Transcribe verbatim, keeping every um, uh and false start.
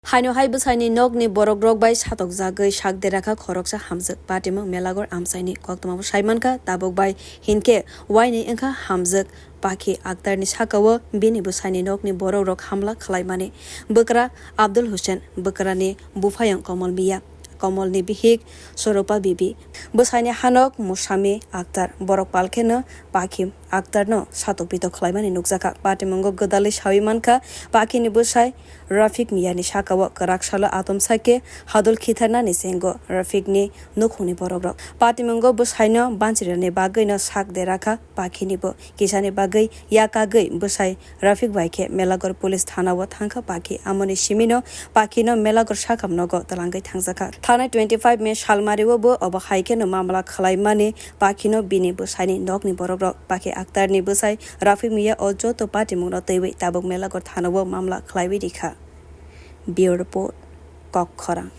Haino hai bwsaini nokni borokrok bai satokjagwi sak derakha khoroksa hamjwk. Patimung Melagor amchaini koktwmabo saimankha, tabuk bai hinkhe waini wngkha hamjwk. Pakhi Akhtarni sakao bini bwsaini nokni borokrok hamla khlaimani. Bwkra Abdul Hussein, bwkrani buphayung Komol Miya, Komolni bihik Soropa Bibi. Bwsaini hanok Musami Akhtar, borok palkheno Pakhi Akhtarno satok pitok khlaimani nukjakha. Patimungo gwdalwi sawi mankha, Pakhini bwsai Rafik Miyani sakao kwrak salo atom sakhe hadul khitharnani sengo Rafikni nukhungni borokrok. Patimungo bwsaino banchirirni bagwino sak derakha Pakhinibo, kisani bagwi yakagwi bwsai Rafik bai khe Melagor police thanao thangkha Pakhi. Amoni simino Pakhino Melagor sakham nogo twlangwi thangjakha. Thanai twenty five May salmario bo obo hai kheno mamla khlaimani Pakhino bini bwsaini nokni borokrok. Pakhi Akhtarni bwsai Rafik Miya o joto patimungno twiwi tabuk Melagor thanao mamla khlaiwi rikha. Bureau Report, Kokkhorang.